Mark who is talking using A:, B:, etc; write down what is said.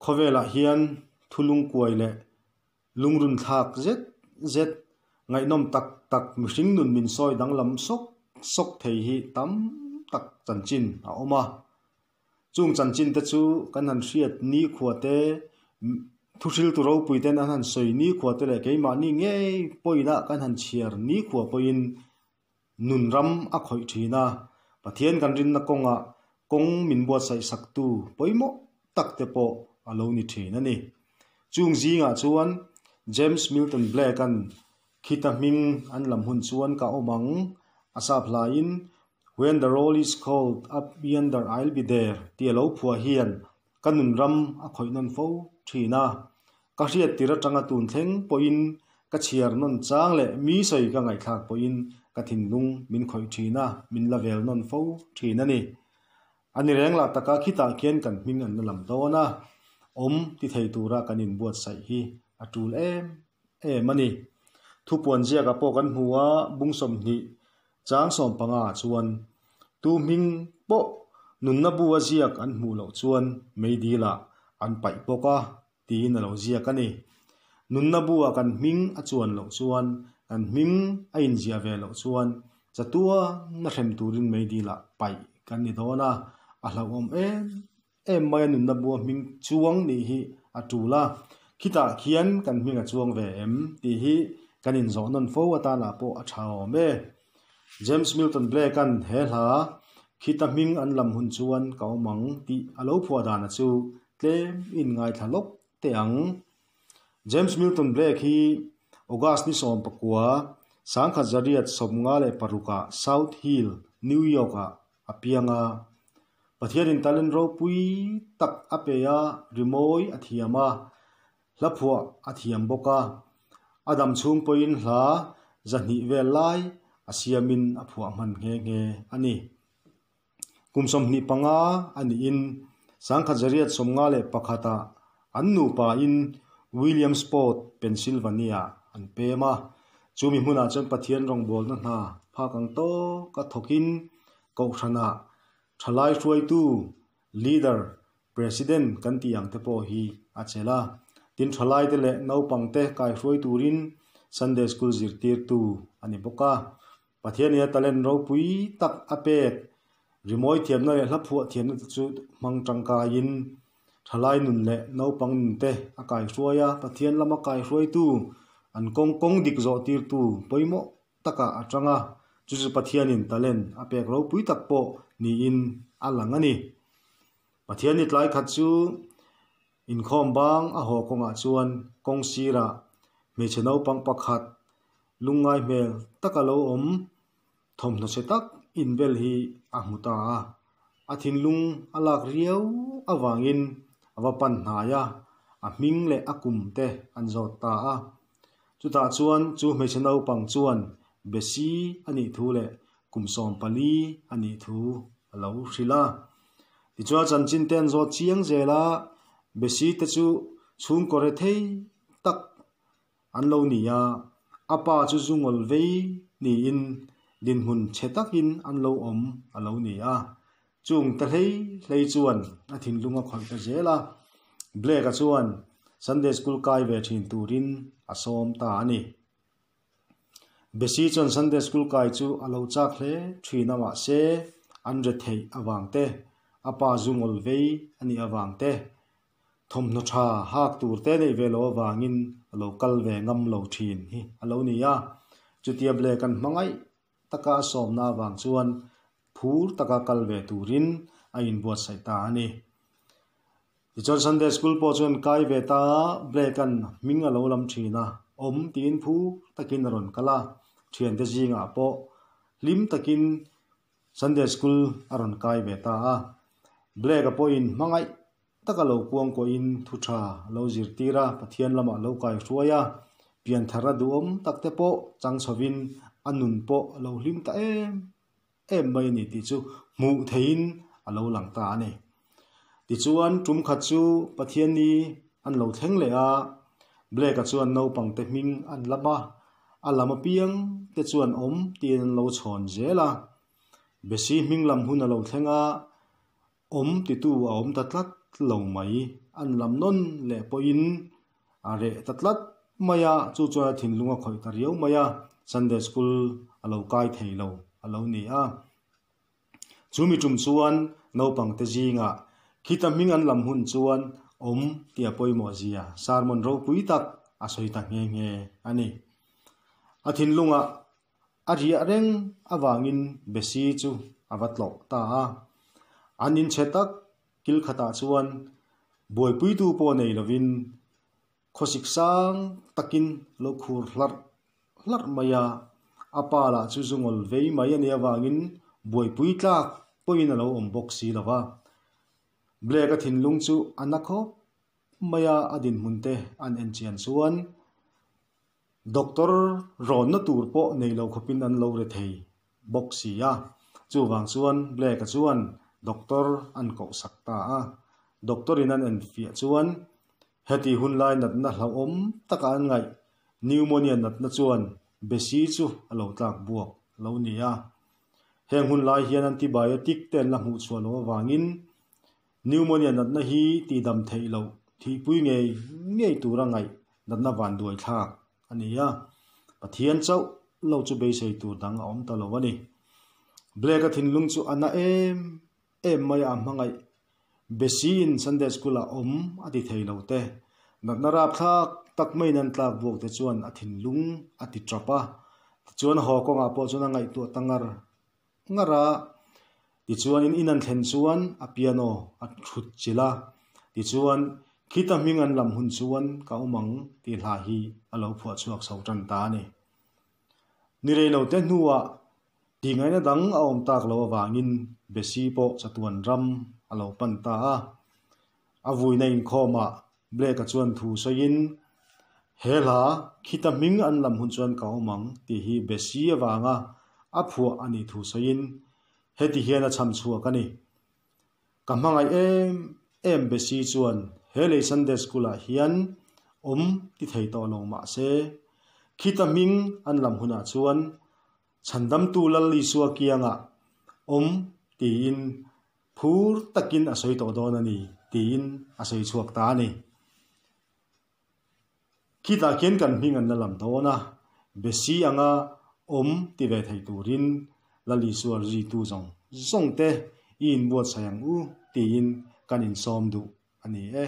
A: Khawvelah hian thu lungkuai leh lungrun thlak zet zet ngaihnawm tak tak mihring nun min sawi danglam sawk sawk thei hi tam tak chanchin a awm a. Chung chanchin te chu kan han hriat nikhua te, thuhriltu ropui ten an han sawi nikhua te leh keimahni ngei pawina kan han chhiar nikhua pawhin nun ram a khawih thin a. Pathian kan rinna kawngah kawng min buatsaih saktu pawimawh tak te pawh a lo ni thin a ni. Chung zingah chuan James Milton Blake-a'n khita hming an lam hun chuan ka awm ang a sap hlaiin When the roll is called up yonder I'll be there tih a lo phuah hian ka nun ram a khawih nawn fo thin a. Ka hriat tir atanga tun thleng pawhin ka chhiar nawn chang leh mi sawi ka ngaihthlak pawhin ka thinlung min khawih thin a, min la vel nawn fo thin a ni. A ni reng lah taka khitah khian kan hming an la lam dawn a, awm ti thei tura kan inbuatsaih hi a tul em em a ni. Thupuan ziakah pawh kan hmu a, bung 20 chang 15 ah chuan tu hming pawh nunna bu a ziak an hmuh loh chuan meidilah an paih bawk a tiin a lo ziak a ni. Nunna bu ah kan hming a chuan loh chuan kan hming a inziah ve loh chuan chatua na hrem turin meidilah paih kan ni dawn a, a hlauhawm em em mai a nunna bua hming chuang nih hi a tul a, khitah khian kan hming a chuang ve em tih hi kan inzawh nawn fo atanah pawh a tha awm e. James Milton Blake-a'n he hla khita hming an lam hun chuan ka awm ang tih a lo phuah dana chu tlem in ngaithla lawk teh ang. James Milton Blake hi August ni 19, 1956-ah South Hill, New York-ah a piang a. Pathianin talent ropui tak a pe a, rimawi a thiam a, hla phuah a thiam bawk a. A dam chhung pawhin hla 200 vel lai a siamin a phuah hman nghe nghe a ni. Kum 25 a niin 1951-ah an nupain Williamsport, Pennsylvania an pem a. Chumi hmunah chuan Pathian rawngbawlna hna phak ang tawka thawkin Kohhranah thalai hruaitu, leader, president kan tih ang te pawh hi a chelh a. Tin thalaite leh naupangte kaihruai turin Sunday School zirtirtu a ni bawk a. Pathian ina talent ropui tak a pek, rimawi thiamna leh hla phuah thiamna te chu hmang tangkaiin thalai nun leh naupang nun te a kaihruai a. Pathian lama kaihruaitu, an kawng kawng dik zawh tirtu pawimawh takah a tang a, chu chu Pathianin talent a pek ropui tak pawh niin a lang a ni. Pathian ni tlai khat chu inkhawm bang a haw kawngah chuan kawng sirah hmeichhe naupang pakhat lungngai hmel taka lo awm thawmhnaw chhe tak inbel hi a hmu ta a. A thinlung a lak riau avangin a va pan hnai a, a hming leh a kum te an zawt ta a. Chutah chuan chu hmeichhe naupang chuan Besi a nih thu leh kum 14 a nih thu a lo hrilh a. Tichuan chanchin te an zawt chiang zel a, Besi te chu chhungkaw re thei tak an lo ni a, a pa chu zungawl vei niin dinhmun chhe takin an lo awm a lo ni a. Chung ta hlei hlei chuan a thinlung a khawih ta zel a, Blake-a chuan Sunday School kai ve thin turin a sawm ta a ni. Besi chuan Sunday School kai chu a lo chak hle thin a mahse an re theih avang te, a pa zungawl vei a nih avang te, thawmhnaw tha hak tur te neih ve lo avangin a lo kal ve ngam lo thin hi a lo ni a. Chutia Blake-a'n hmangaih taka a sawmna avang chuan phur taka kal ve turin a inbuatsaih ta a ni. Tichuan Sunday School pawh chuan kai ve ta a, Blake-a'n hming a lo lam thin a, awm tiin phur takin a rawn kal a, thiante zingah pawh hlim takin Sunday School a rawn kai ve ta a. Blake-a pawhin hmangaih taka lo kuang kawhin thu tha a lo zirtir a, Pathian lamah a lo kaihruai a, pianthar a duhawm tak te pawh chang chhovin a nun pawh a lo hlim ta em em mai a ni tih chu hmuh theihin a lo lang ta a ni. Tichuan tum khat chu Pathian ni an lo thleng leh a, Blake-a chuan naupang te hming an lam a, a lam apiang te chuan awm tiin an lo chhawn zel a. Besi hming lam hun a lo thleng a, awm titu a awm ta tlat lo mai. An lam nawn leh pawhin a reh ta tlat mai a, chu chuan a thinlung a khawih ta riau mai a, Sunday School a lo kai thei lo a lo ni a. Chu mi tum chuan naupangte zingah khita hming an lam hun chuan awm tih a pawimawh zia sermon ropui tak a sawi ta nghe nghe a ni. A thinlungah a riah reng avangin Bessie chu a va tlawh ta a. An inchhe tak kil khatah chuan buaipuitu pawh nei lovin Khawsik sang takin a lo khur hlarh hlarh mai a, a pa lah chu zungawl vei mai a nih avangin buaipui tlak pawhin a lo awm bawk si lo va. Blake-a thinlung chu a na khawp mai a, a dinhmun te an en chian chuan doctor rawnna tur pawh nei lo khawpin an lo re thei bawk si a. Chuvang chuan Blake-a chuan doctor an kohsak ta a, doctor in an enfiah chuan Heti hunlai natna hlauhawm taka an ngaih pneumonia natna chuan Besi chu a lo tlak buak lo ni a. Heng hunlai hian antibiotic te an la hmuh chhuah loh avangin pneumonia natna hi tihdam theih loh thihpui ngei ngei tura ngaih natna vanduai thlak a ni a. Pathian chauh lo chu beisei tur dang a awm ta lo a ni. Blake-a thinlung chu a na em em mai a hmangaih Besiin Sunday School ah awm a ti thei lo te, natna rapthlak tak maiin an tlak buak te chuan a thinlung a ti tap a, tichuan haw kawngah pawh chuan a ngaihtuah ta ngar ngar a, tichuan in an thlen chuan a piano a thut chilh a, tichuan khita hming an lam hun chuan ka awm ang tih hla hi a lo phuah chhuak chho tan ta a ni. Ni rei lo te hnuah Tihngaihna dang a awm tak lo avangin Bessie pawh chatuan ram a lo pan ta a. A vuina inkhawmah Blake-a chuan thu sawiin, He hla khita hming an lam hun chuan ka awm ang tih hi Bessie avanga a phuah a nih thu sawiin heti hian a chham chhuak a ni. Ka hmangaih em em Bessie chuan he lei Sunday School ah hian awm ti thei tawh lo mah se, khita hming an lam hunah chuan Chhandamtu Lal Isua kiangah awm tiin phur takin a sawi tawh dawn a ni tiin a sawi chhuak ta a ni. Khitah khian kan hming an la lam dawn a, Besi anga awm ti ve thei turin Lal Isua zuitu zawng zawng te i inbuatsaih ang u tiin kan insawm duh a ni e.